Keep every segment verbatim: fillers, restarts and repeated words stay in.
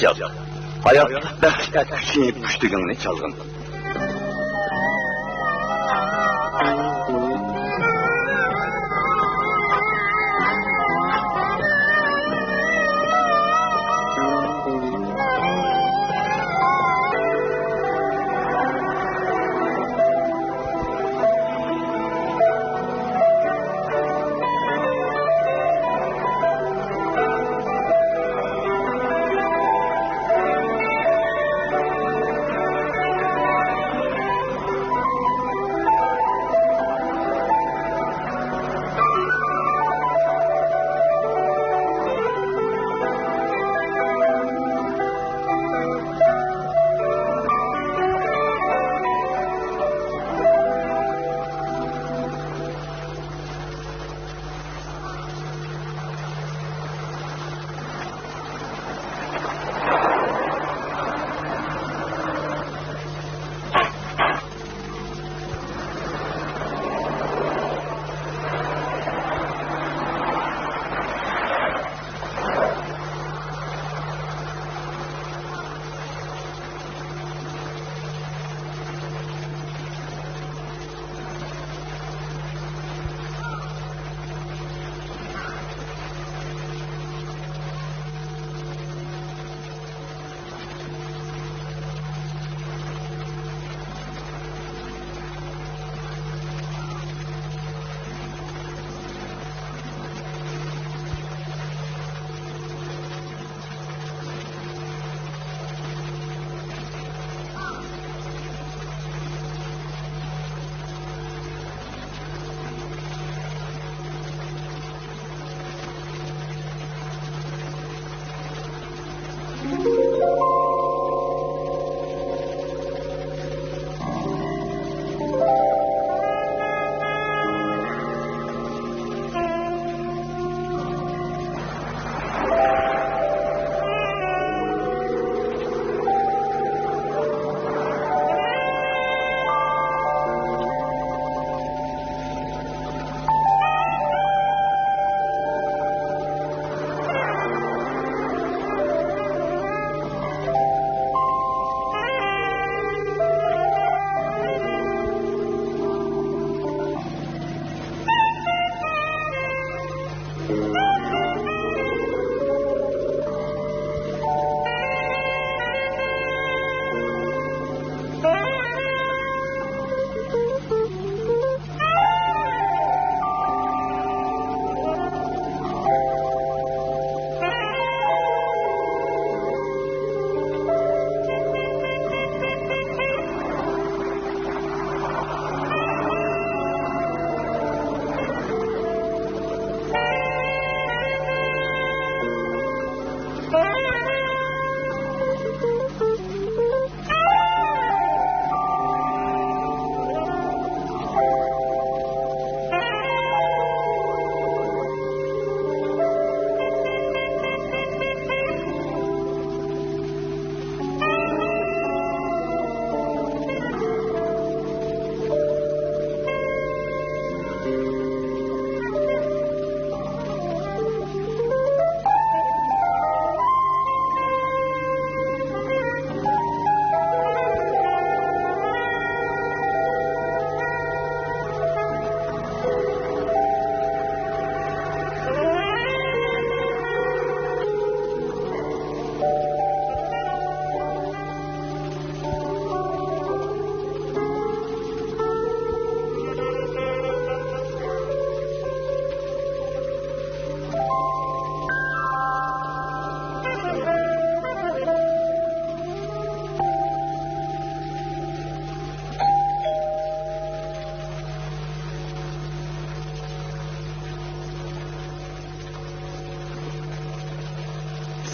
چال. ھاياتلىق بەخت ئەتكۈچى پۇشتىكىڭنى چالغىن.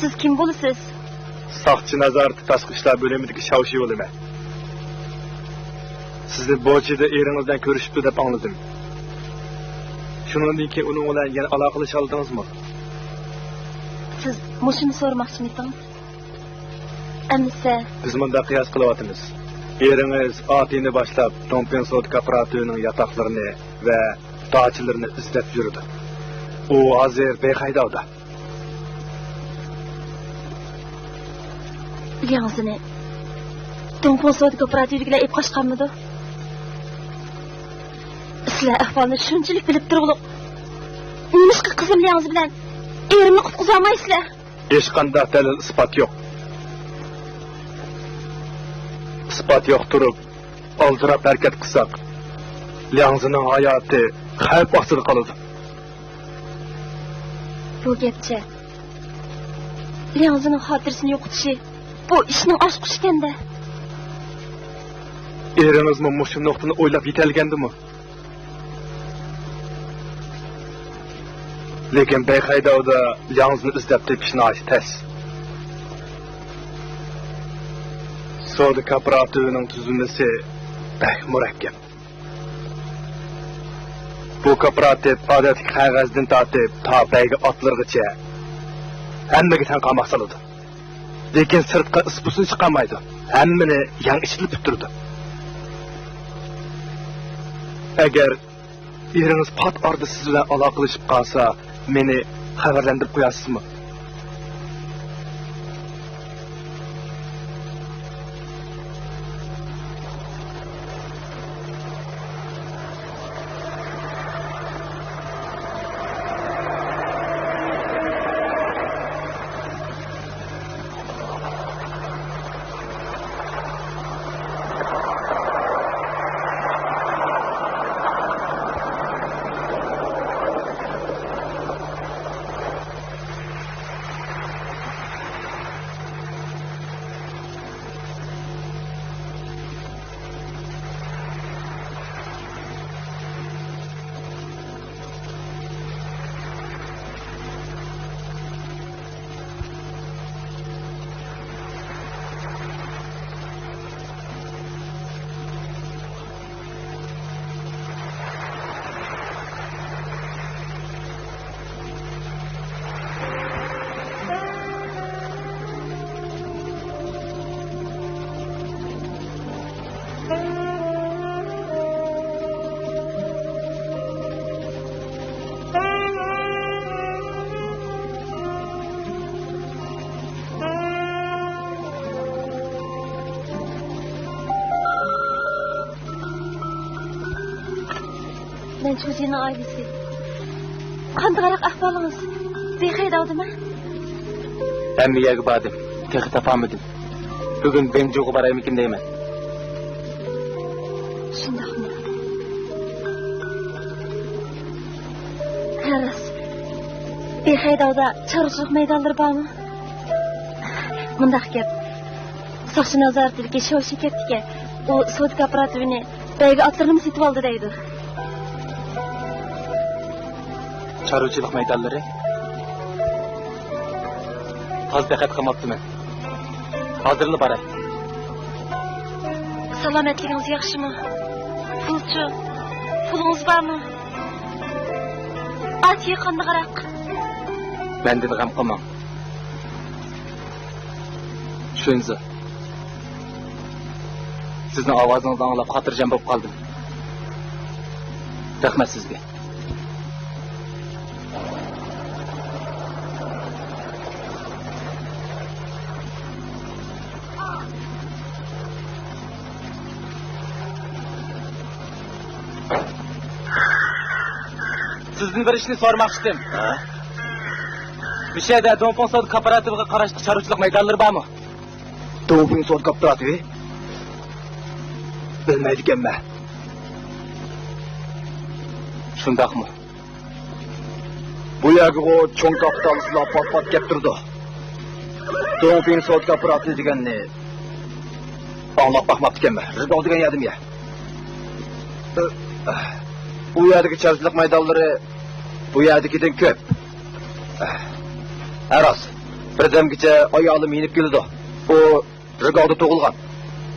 سىز كىم بولىسىز؟ ساقچى نازارىتى تاشقى ئىشلار بۆلۈمىدىكى شاۋشى بولىمەن. سىزنى بوچىدا ئېرىڭىز بىلەن كۆرۈشۈپتۇ دەپ ئاڭلىدىم. شۇنىڭدىن كېيىن ئۇنىڭ بىلەن يەنە ئالاقىلىشالىدىڭىزمۇ؟ سىز مۇشۇنى سورىماقچىمىدىڭىز؟ ئەمىسە. بىز مۇنداق قىياس قىلىۋاتىمىز. ئېرىڭىز ئاتىنى باشلاپ، دۇڭپىڭ سودا كوپىراتىپىنىڭ ياتاقلىرىنى ۋە داچىلىرىنى ئىزدەپ يۈرىدۇ. ئۇ ھازىر بىخەيدالدا. لياڭزىنى دۇڭفېڭ سودا كوپىراتىپىدىكىلەر ئېلىپ قاچقانمىدۇ؟ سىلەر ئەھۋالنى شۇنچىلىك بىلىپ تۇرۇۋالۇپ، نېمىشقا قىزىم لياڭزى بىلەن ئېرىمنى قۇتقۇزالمايسىلەر؟ ھېچقانداق دەلىل-ئىسپات يوق. ئىسپات يوق تۇرۇپ، ئالدىراپ ھەرىكەت قىلساق، لياڭزىنىڭ ھاياتى خەۋپ ئاستىدا قالىدۇ. بۇ گەپچە لياڭزىنىڭ خاتىرىسىنى يوقىتىشى بۇ ئىشنىڭ ئاچقۇچى ئىكەن-دە. ئېرىڭىزمۇ مۇشۇ نۇقتىنى ئويلاپ يېتەلىگەندىمۇ؟ لېكىن بەيخەيداۋدا لياڭزىنى ئىزدەپ تېپىش ناھايىتى تەس. سودا كوپىراتىپىنىڭ تۈزۈلمىسى بەك مۇرەككەپ. بۇ كوپىراتىپ ئادەتتىكى قەغەزدىن تارتىپ تا بەيگە ئاتلىرىغىچە ھەممىگە تەڭ قاماق سالىدۇ. لېكىن سىرتقا ئىس-پۇسىنى چىقارمايدۇ. ھەممىنى يەڭ ئىچىدىلا پۈتتۈرىدۇ. ئەگەر ئېرىڭىز پات ئارىدا سىز بىلەن ئالاقىلىشىپ قالسا، مېنى خەۋەرلەندۈرۈپ قويارسىزمۇ؟ مەن چۇجىنىڭ ئائىلىسى. قانداقراق ئەھۋالىڭىز؟ بەيخەيداۋدىمۇ؟ ھەممە يەرگە باردىم، تېخى تاپالمىدىم. بۈگۈن بېنجۇغا بارايمىكىن دەيمەن. شۇنداقمۇ؟ ھە، راست. بەيخەيداۋدا چارۋىچىلىق مەيدانلىرى بارمۇ؟ مۇنداق گەپ. ساقچى نازارىتىدىكى شاۋشى كەپتىكەن. ئۇ سودا كوپىراتىپىنى بەيگە ئاتلىرىنىمۇ سېتىۋالدى دەيدۇ. چارۋىچىلىق مەيدانلىرى؟ تازا دىققەت قىلماپتىمەن. ھازىرلا باراي. سالامەتلىكىڭىز ياخشىمۇ؟ پۇلچۇ؟ پۇلىڭىز بارمۇ؟ ئاتىيە قاندىقراق؟ مەندىن غەم قىلماڭ. شۇنزى، سىزنىڭ ئاۋازىڭىزنى ئاڭلاپ خاتىرجەم بولۇپ قالدىم. رەھمەت سىزگە. سىزدىن بىر ئىشنى سورىماقچىدىم. ھە؟ مۇشۇ يەردە دۇڭفېڭ سودا كوپىراتىپىغا قاراشلىق چارۋىچىلىق مەيدانلىرى بارمۇ؟ دۇڭفېڭ سودا كوپىراتىپى؟ بىلمەيدىكەنمەن. شۇنداقمۇ؟ بۇ يەرگىغۇ چوڭ كاپىتالىستلار پات-پات كەپ تۇرىدۇ. دۇڭفېڭ سودا كوپىراتىپى دېگەننى ئاڭلاپ باقماپتىكەنمەن. رىگاۋ دېگەن يەردىمۇ يە؟ ئۇ يەردىكى چارۋىچىلىق مەيدانلىرى بۇ يەردىكىدىن كۆپ. ھە، راست. بىردەمگىچە ئايالىم يېنىپ كېلىدۇ. ئۇ رىگاۋدا تۇغۇلغان.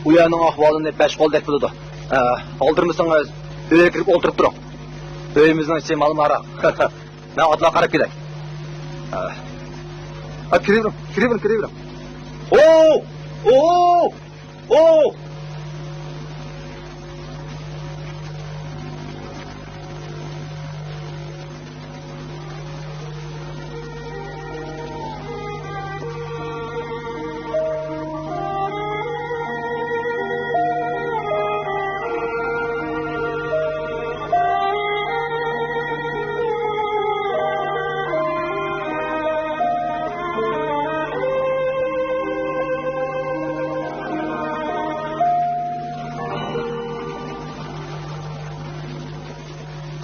ئۇ يەرنىڭ ئەھۋالىنى بەش قولدەك بىلىدۇ. ھە، ئالدىرىمىسىڭىز، ئۆيگە كىرىپ ئولتۇرۇپ تۇرۇڭ. ئۆيىمىزنىڭ ئىچى مالىماراق. مەن ئاتلارغا قاراپ كېلەي. ھە. ھە، كىرىۋېرىڭ، كىرىۋېرىڭ، كىرىۋېرىڭ. ئوو! ئوو! ئوو!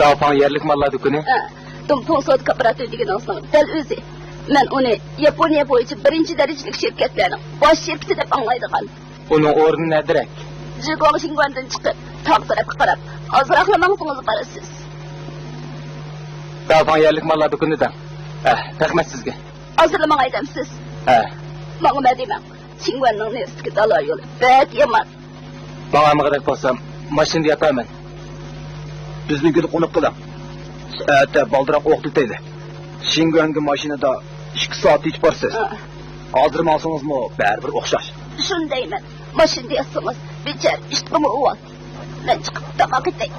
داۋپاڭ يەرلىك ماللار دۇكىنى؟ ھە، دۇڭپۇڭ سودا كوپىراتىپى دېگىنىڭىزنىڭ دەل ئۆزى. مەن ئۇنى ياپونىيە بويىچە بىرىنچى دەرىجىلىك شىركەتلەرنىڭ باش شىركىتى دەپ ئاڭلايدىغان. ئۇنىڭ ئورنى نەدىرەك؟ جىگۇاڭ شىنگۇەندىن چىقىپ، تاغ تەرەپكە قاراپ، ئازراقلا ماڭسىڭىز بارىسىز. داۋپاڭ يەرلىك ماللار دۇكىنى دەڭ. ئە، رەھمەت سىزگە. ئازراقلا ماڭاي دەمسىز؟ ھە. ماڭىمەن دېمەڭ. شىنگۇەننىڭ نېرىسىدىكى دالا يولى بەك يامان. ماڭالمىغۇدەك بولسام، ماشىنىدا ياتارمەن. بىزنىڭكىدە قونۇپ قېلىڭ. ئەتە بالدۇراق ئوقتىتەيلى. شىنگۇەنگە ماشىنىدا ئىككى سائەتتە يېتىپ بارىسىز. ھە. ھازىر ماڭسىڭىزمۇ بەرىبىر ئوخشاش. شۇنى دەيمەن. ماشىنىدا ياتسىڭىز، بىچارە ئىتقىمۇ ئۇۋال. مەن چىقىپ تاماق ئېتەي.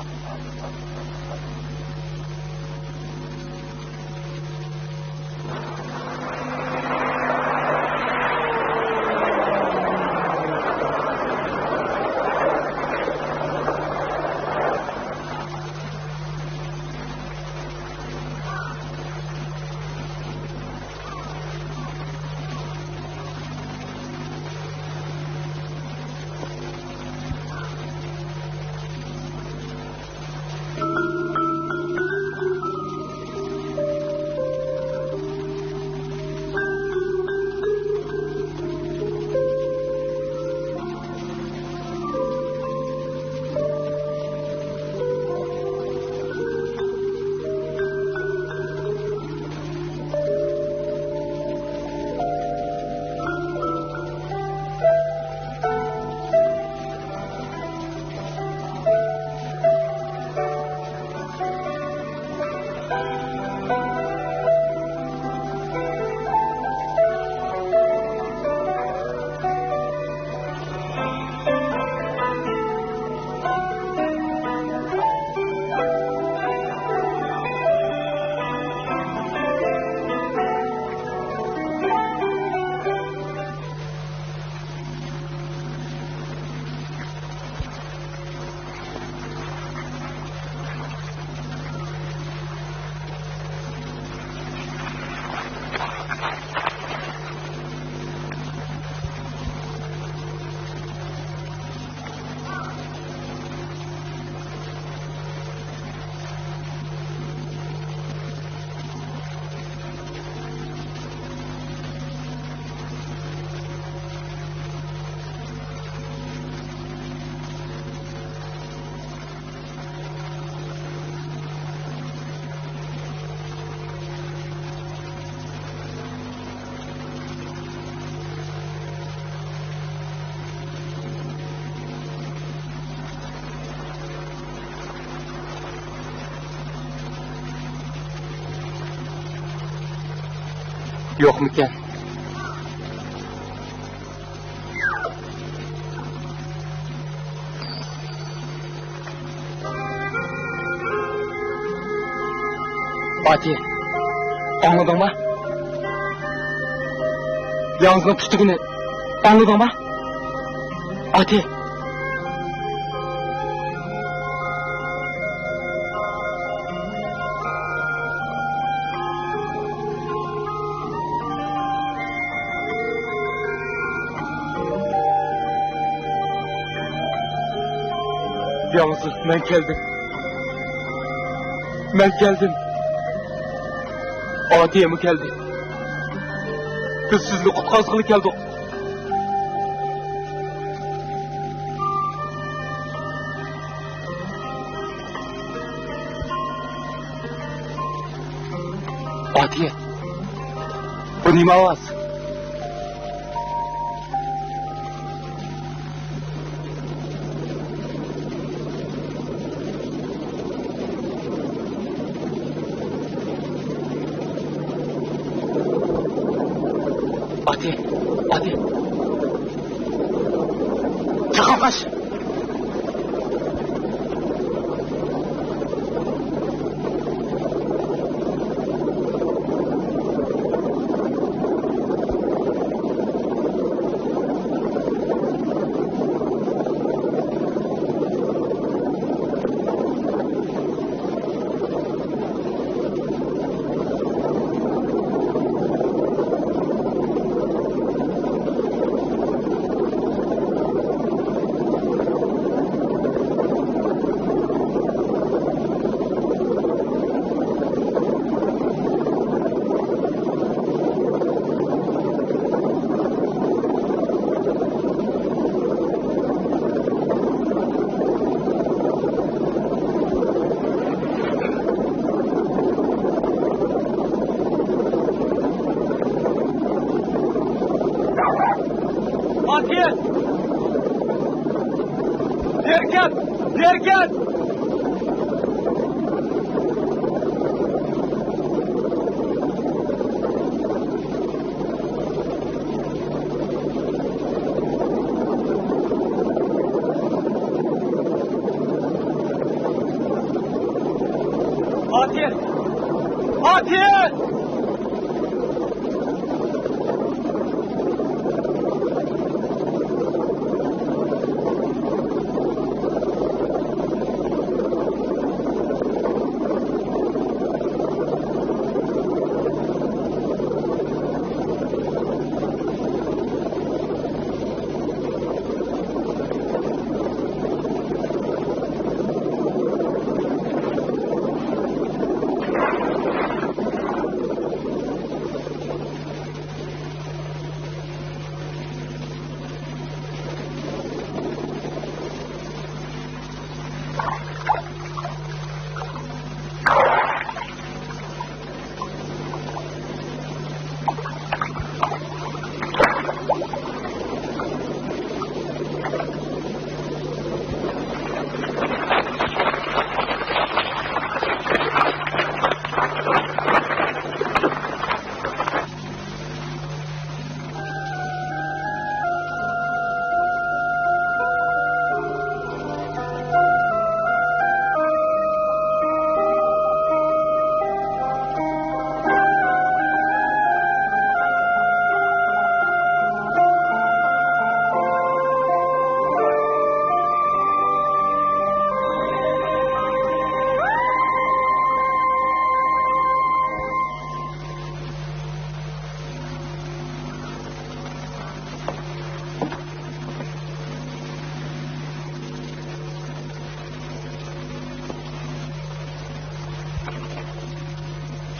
يوقمىكەن؟ ئاتى، ئاڭلىدىڭما؟ ياڭزىنىڭ پۇتىگىنى ئاڭلىدىڭما؟ ئاتى. ياڭزى، مەن كەلدىم. مەن كەلدىم. ئاتىيەمۇ كەلدى. بىز سىزنى قۇتقازغىلى كەلدۇق. ئاتىيە، بۇ نېمە ئاۋاز؟ ئاتى، ئاتى. چاقاقاش. ئاتىل! زېرىكەت! زېرىكەت! ئاتىل! ئاتىل!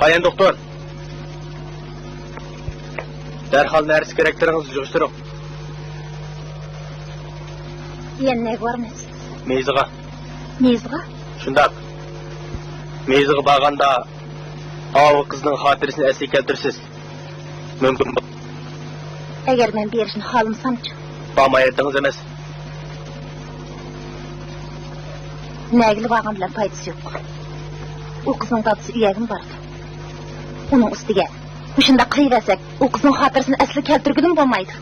بايان دوختۇر، دەرھال نەرسە كېرەكلىرىڭىزنى يىغىشتۇرۇڭ. يەنە نەگە بارىمىز؟ مېيىزغا. مېيىزغا؟ شۇنداق. مېيىزغا بارغاندا ئاۋۇ قىزنىڭ خاتىرىسىنى ئەسلىگە كەلتۈرىسىز. مۇمكىن بو-، ئەگەر مەن بېرىشنى خالىمىسامچۇ؟ بارمايۋەتتىڭىز ئەمەس. نەگىلا بارغان بىلەن پايدىسى يوق. ئۇ قىزنىڭ دادىسى ئۇ يەرگىمۇ بارىدۇ. ئۇنىڭ ئۈستىگە مۇشۇنداق قىلىۋەرسەك، ئۇ قىزنىڭ خاتىرىسىنى ئەسلىگە كەلتۈرگىلىمۇ بولمايدۇ.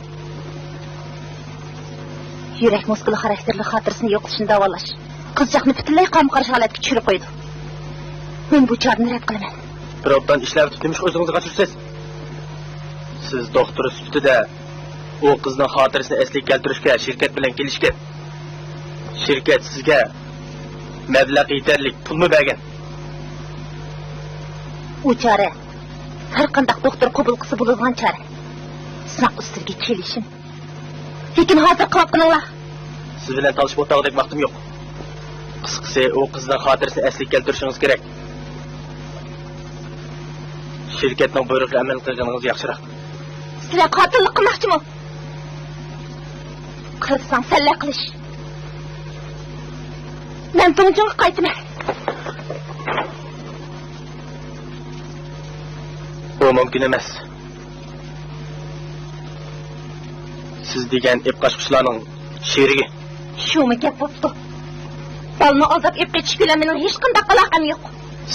يۈرەك مۇسكۇلى خاراكتېرلىك خاتىرىسىنى يوقىتىشنى داۋالاش قىزچاقنى پۈتۈنلەي قارىمۇ قارشى ھالەتكە چۈشۈرۈپ قويىدۇ. مەن بۇ چارىنى رەت قىلىمەن. بىر ئوبدان ئىشلەۋېتىپ نېمىشقا ئۆزىڭىزنى قاچۇرىسىز؟ سىز دوختۇر سۈپىتىدە ئۇ قىزنىڭ خاتىرىسىنى ئەسلىگە كەلتۈرۈشكە شىركەت بىلەن كېلىشكەن. شىركەت سىزگە مەبلەغ يېتەرلىك پۇلمۇ بەرگەن؟ ئۇ چارە ھەر قانداق دوختۇر قوبۇل قىلسا بولىدىغان چارە. سىناق ئۈستىلىگە كېلىشىم. لېكىن ھازىر قىلىۋاتقىنىڭلار. سىز بىلەن تالىشىپ ئولتۇرغۇدەك ۋاقتىم يوق. قىسقىسى، ئۇ قىزنىڭ خاتىرىسىنى ئەسلىگە كەلتۈرۈشىڭىز كېرەك. شىركەتنىڭ بۇيرۇقىغا ئەمەل قىلغىنىڭىز ياخشىراق. سىلەر قاتىللىق قىلماقچىمۇ؟ قىلساڭ سەنلەر قىلىش. مەن دۇڭجۇڭغا قايتىمەن. بۇ مۇمكىن ئەمەس. سىز دېگەن ئېپقاچقۇچىلارنىڭ شېرىكى. شۇمۇ گەپ بوپتۇ. بالىنى ئالداپ ئېلىپ قېچىش بىلەن مېنىڭ ھېچقانداق ئالاقەم يوق.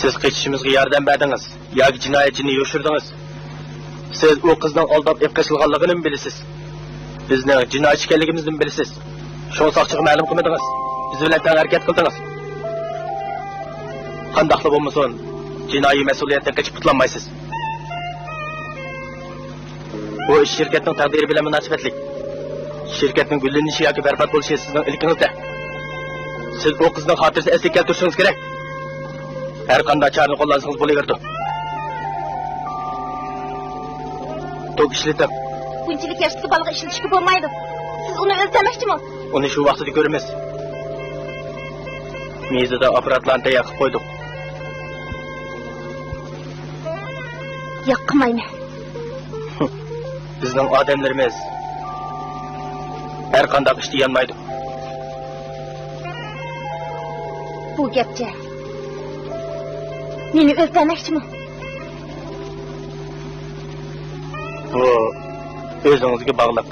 سىز قېچىشىمىزغا ياردەم بەردىڭىز ياكى جىنايەتچىنى يوشۇردىڭىز؟ سىز ئۇ قىزنىڭ ئالداپ ئېلىپ قېچىلغانلىقىنىمۇ بىلىسىز؟ بىزنىڭ جىنايەتچى ئىكەنلىكىمىزنىمۇ بىلىسىز؟ شۇڭا ساقچىغا مەلۇم قىلمىدىڭىز. بىز بىلەن تەڭ ھەرىكەت قىلدىڭىز. قانداقلا بولمىسۇن، جىنايى مەسئۇلىيەتتىن قېچىپ قۇتۇلالمايسىز. بۇ ئىش شىركەتنىڭ تەقدىرى بىلەن مۇناسىۋەتلىك. شىركەتنىڭ گۈللىنىشى ياكى بەربات بولۇشى سىزنىڭ ئىلكىڭىزدە. سىز ئۇ قىزنىڭ خاتىرىسىنى ئەسلىگە كەلتۈرۈشىڭىز كېرەك. ھەر قانداق چارىنى قوللانسىڭىز بولۇۋېرىدۇ. توك ئىشلىتىڭ. بۇنچىلىك ياشتىكى بالىغا ئىشلىتىشكە بولمايدۇ. سىز ئۇنى ئۆلتۈرمەكچىمۇ؟ ئۇنى شۇ ۋاقتىدا كۆرىمىز. مېيىزىدا ئاپپاراتلارنى تەييار قىلىپ قويدۇق. ياق، قىلمايمەن. بىزنىڭ ئادەملىرىمىز ھەر قانداق ئىشتا يانمايدۇ. بۇ گەپچە مېنى ئۆلتۈرمەكچىمۇ؟ بۇ ئۆزىڭىزگە باغلىق.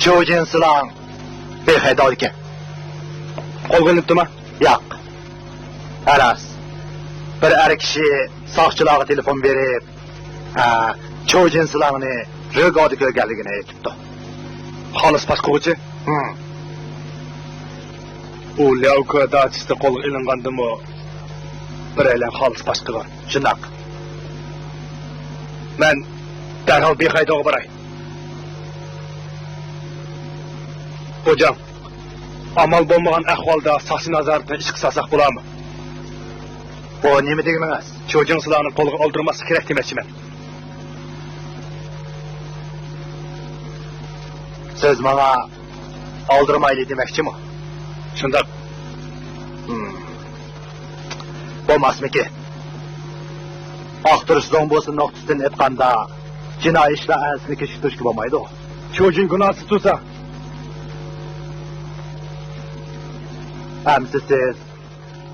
چوجىن سىلاڭ بىخەي دەۋدىكەن. قولغا ئېلىنىپتىما؟ ياق. خالاس. بىر ئەر كىشى ساقچىلارغا تېلېفون بېرىپ، ھە، چوجىن سىلاڭنى رېگادا كۆرگەنلىكىنى ئېيتىپتۇ. خالىس پاچقىغۇچى؟ ھىم. ئۇ لياۋكې داچىسىدا قولغا ئېلىنغاندىمۇ بىرەيلەن خالىس پاچقىغان. شۇنداق. مەن دەرھال بىخەيدوغا باراي. خوجام، ئامال بولمىغان ئەھۋالدا ساقچى نازارىتىنى ئىشقا سالساق بولارمۇ؟ بۇ نېمە دېگىنىڭىز؟ چوجىڭ سىلاڭنى قولغا ئالدۇرماسلىق كېرەك دېمەكچىمەن. سىز ماڭا ئالدىرمايلى دېمەكچىمۇ؟ شۇنداق. ھىم. بولماسمىكىن؟ ئاختۇرۇش زوڭبۇسى نۇقتىسىدىن ئېيتقاندا، جىنايى ئىشلار ئەھدىسىنى كېچىكتۈرۈشكە بولمايدۇ. چوجىن گۇناھسىز تۇرسا. ئەمسە سىز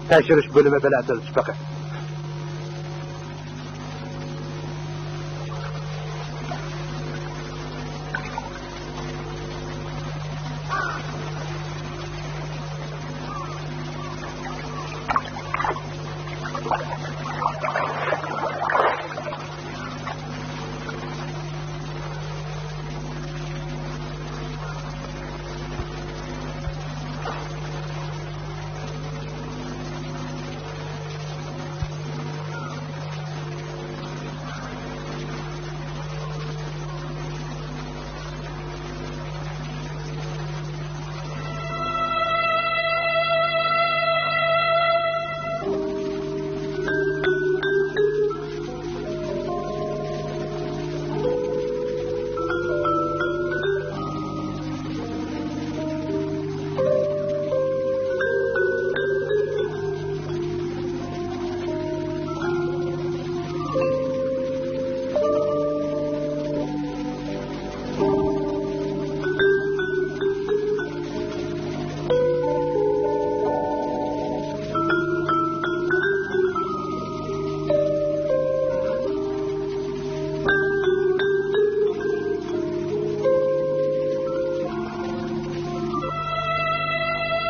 تەكشۈرۈش بۆلۈمى بىلەن سۆزلىشىپ بېقىڭ.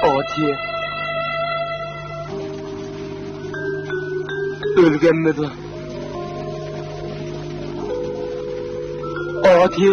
ئاتى ئۆلگەنمىدۇ؟ ئاتى.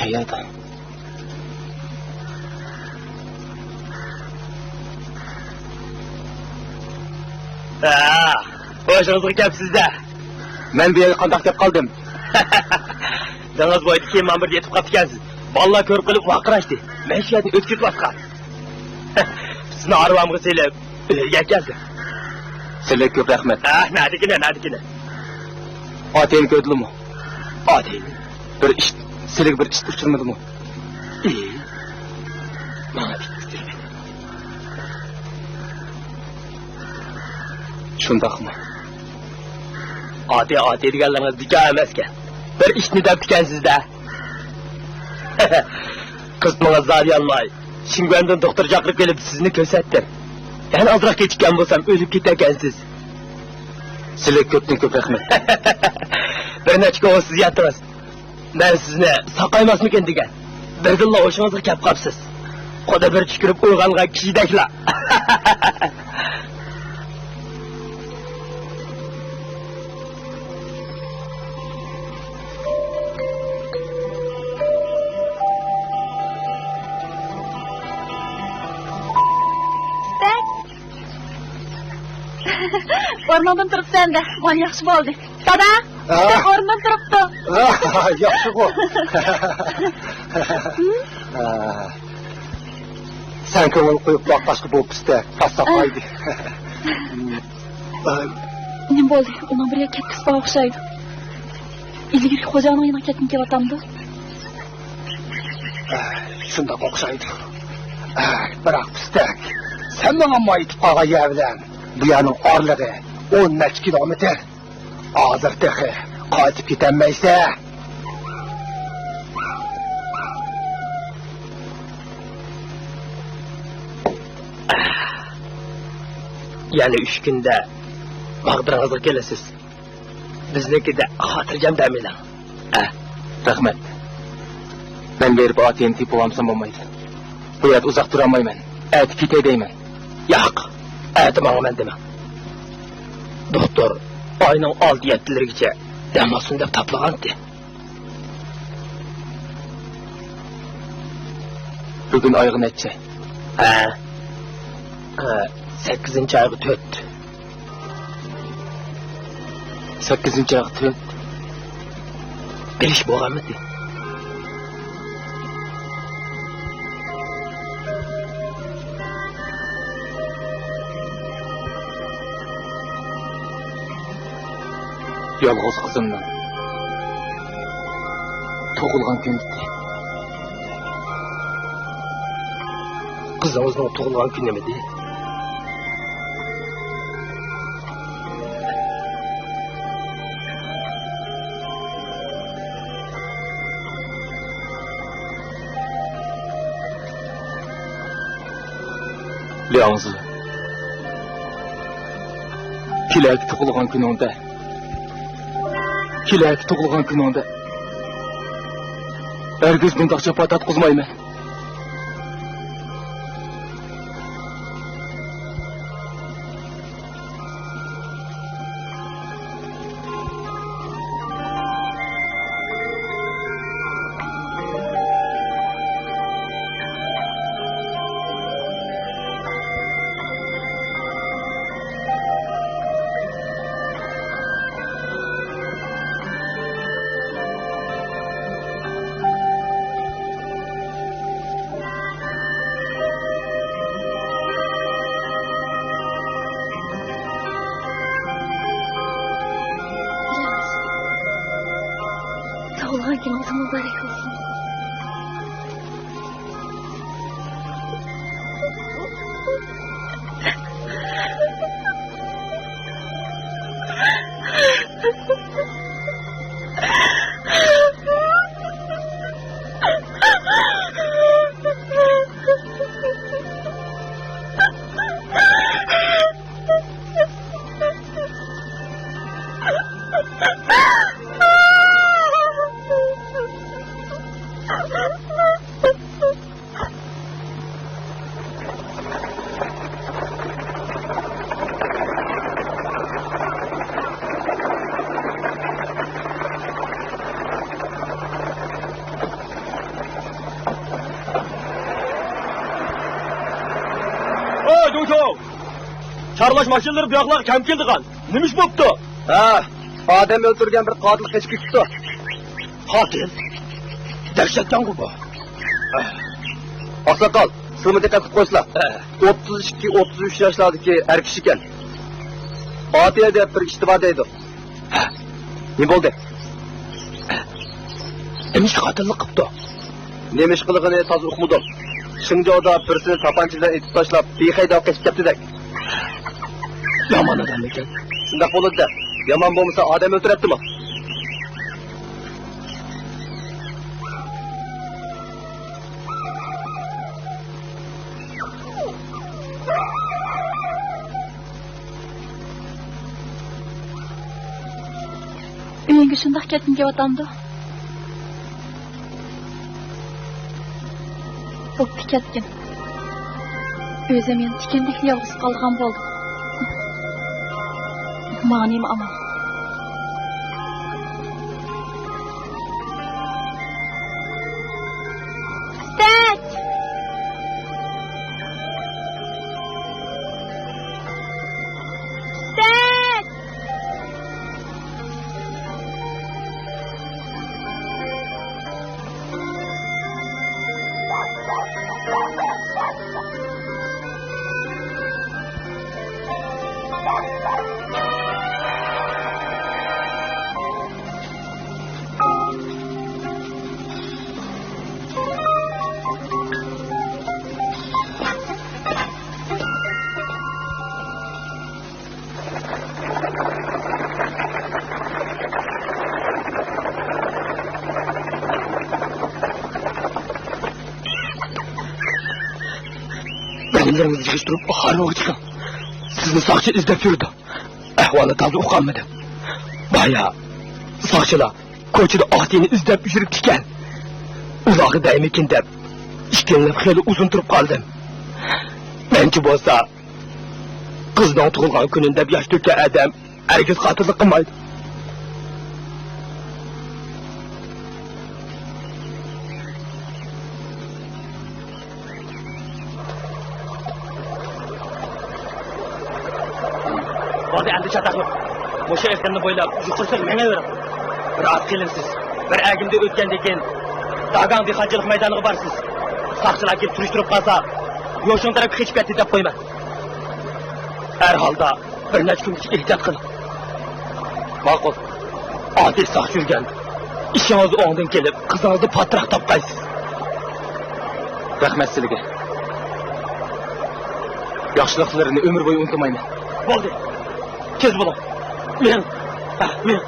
قەيەردە؟ ھە، ھوشىڭىزغا كەپسىز-دە. مەن بۇ يەرگە قانداق كەپ قالدىم؟ دېڭىز بويىدىكى مانا بىر يېتىپ قاپتىكەنسىز. بالىلار كۆرۈپ قېلىپ ۋارقىراشتى. مەن شۇ يەردىن ئۆتۈپ كېتىۋاتقان. سىزنى ئاربامغا سېلىپ، ئۆيگە ئەكەلدىم. سىلەرگە كۆپ رەھمەت. ھە، نەدىكىنى، نەدىكىنى؟ ئاتەينى كۆردۈلىمۇ؟ ئاتەينى؟ بىر ئىش، سىلەرگە بىر ئىت ئۇچرىمىدىمۇ؟ ئىت؟ ماڭا ئىت ئۇچرىمىدى. شۇنداقمۇ؟ ئاتەي، ئاتەي دېگەنلىرىڭىز بىكار ئەمەسكەن. بىر ئىتنى دەپتىكەنسىز-دە. قىزىمغا زادى يانماي، شىنگۇەندىن دوختۇر چاقىرىپ كېلىپ سىزنى كۆرسەتتىم. يەنە ئازراق كېچىككەن بولسام ئۆلۈپ كېتەركەنسىز. سىلەرگە كۆپتىن كۆپ رەھمەت. بىر نەچچە كوڭ سىز ياتىڭىز. مەن سىزنى ساقايماسمىكىن دېگەن. بىردىنلا ھوشىڭىزغا كەپ قاپسىز. خۇددى بىر چۈشكۈرۈپ ئويغانغان كىشىدەكلا. ئورنۇڭدىن تۇرۇپسەن دە، مانا ياخشى بولدى. دادا، ھە؟ سەن ئورنۇڭدىن تۇرۇپتۇ. ھە، ياخشىغۇ. ھە. سەن كۆڭۈل قويۇپ باققاچقا بۇ پىستەك پاس تاپمايدۇ. نېمە بولدى؟ ئۇنىڭ بىر يەرگە كەتكۈسى بار ئوخشايدۇ. ئىلگىرىكى خوجاڭنىڭ يېنىغا كەتكىلى كېلىۋاتامدۇ؟ شۇنداق ئوخشايدۇ. بىراق پىستەك، سەن ماڭا مايىتىپ قالغان يەر بىلەن بۇ يەرنىڭ ئارىلىقى ئون نەچچە كىلومېتىر. ھازىر تېخى قايتىپ كېتەلمەيسەن. يەنە ئۈچ كۈندە ماغدۇرىڭىزغا كېلىسىز. بىزنىڭكىدە خاتىرجەم دەم ئېلىڭ. ئە. رەھمەت. مەن بېرىپ ئاتىيەمنى تېپىۋالمىسام بولمايدۇ. بۇ يەردە ئۇزاق تۇرالمايمەن. ئەتە كېتەي دەيمەن. ياق، ئەتە ماڭىمەن دېمەڭ. دوختۇر ئاينىڭ ئالتە يەتتىلىرىگىچە دەم ئالسۇن دەپ تاپىلىغانتى. بۈگۈن ئايغا نەچچە؟ ھە. ھە، سەككىزىنچى ئايغا تۆت. سەككىزىنچى ئايغا تۆت. بىر ئىش بولغانمىدى؟ يالغۇز قىزىمنىڭ تۇغۇلغان كۈنى. قىزىڭىزنىڭ تۇغۇلغان كۈنىمىدى؟ لياڭزى، كېلەركى تۇغۇلغان كۈنۈڭدە، كېلەركى تۇغۇلغان كۈنۈڭدە ھەرگىز بۇنداق جاپا تارتقۇزمايمەن. تۇغۇلغان كۈنۈڭىز مۇبارەك بولسۇن. شو، شو. چارلاش ماشىنىلىرى بۇياقلارغا كەم كېلىدىغان. نېمە ئىش بوپتۇ؟ ھە، ئادەم ئۆلتۈرگەن بىر قاتىل قېچىپ كېتىپتۇ. قاتىل؟ دەھشەتكەنغۇ بۇ. ئاقساقال، سىلىمۇ دىققەت قىلىپ قويسىلا. ھە. ئوتتۇز ئىككى، ئوتتۇز ئۈچ ياشلاردىكى ئەر كىشىكەن. ئاتىيە دەپ بىر ئىشتىبا دەيدۇ. ھە، نېمە بولدى؟ نېمە ئىش قاتىللىق قىپتۇ؟ نېمە ئىش قىلغىنى تازا ئۇقمىدىم. شىڭجاۋدا بىرسىنى تاپانچا بىلەن ئېتىپ تاشلاپ، بىخەيدال قېچىپ كەتتىدەك. يامان ئادەم ئىكەن. شۇنداق بولىدۇ-دە. يامان بولمىسا ئادەم ئۆلتۈرەتتىمۇ؟ ئۆيۈڭگە شۇنداق كەتكىن كېلىۋاتامدۇ؟ بوپتۇ، كەتكىن. ئۆزۈم يەنە تىكەندەكلا يالغۇز قالىدىغان بولدۇم. ماڭا نېمە ئامال؟ بەدەنلىرىڭىزنى يىغىشتۇرۇپ، ھارۋىغا چىقىڭ. سىزنى ساقچى ئىزدەپ يۈرىدۇ. ئەھۋالنى تازا ئۇقالمىدىم. بايا ساقچىلار كوچىدا ئاتىنى ئىزدەپ يۈرۈپتىكەن. ئۇلارغا دەيمىكىن دەپ، ئىككىلىنىپ خېلى ئۇزۇن تۇرۇپ قالدىم. مەنچە بولسا، قىزنىڭ تۇغۇلغان كۈنىنى دەپ ياش تۆككەن ئادەم ھەرگىز قاتىللىق قىلمايدۇ. بولدى، ئەمدى چاتاق يوق. مۇشۇ ئېقىننى بويلاپ يۇقىرىسىغا مېڭىۋېرىڭ. بىر ئاز قېلىمسىز. بىر ئەگىمدە ئۆتكەندىن كېيىن داگاڭ دېھقانچىلىق مەيدانىغا بارىسىز. ساقچىلار كېلىپ سۈرۈشتۈرۈپ قالسا، يوشۇڭ تەرەپكە قېچىپ كەتتى دەپ قويماڭ. ھەر ھالدا بىر نەچچە كۈنگىچە ئېھتىيات قىلىڭ. ماقۇل. ئادىل ساقچى يۈرگەن. ئىشىڭىز ئوڭدىن كېلىپ، قىزىڭىزنى پاتراق تاپقايسىز. رەھمەت سىلىگە. ياخشىلىقلىرىنى ئۆمۈر بويى ئۇنتۇمايمەن. بولدى. تېز بولۇڭ. مېڭىڭ. ھە، مېڭىڭ.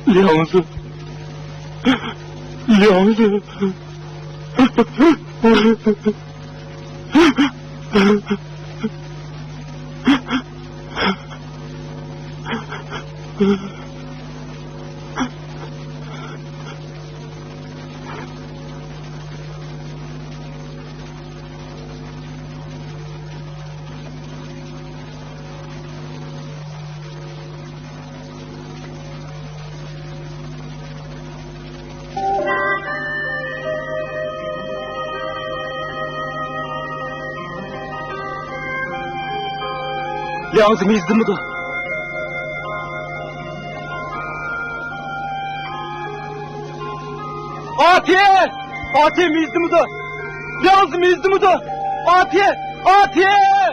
ल्या오ዝ. ल्या오ዝ. ल्या오ز، مېيىزدىمىدۇ؟ ئاتې! ئاتې، مېيىزدىمىدۇ؟ ल्या오ز، مېيىزدىمىدۇ؟ ئاتې! ئاتې!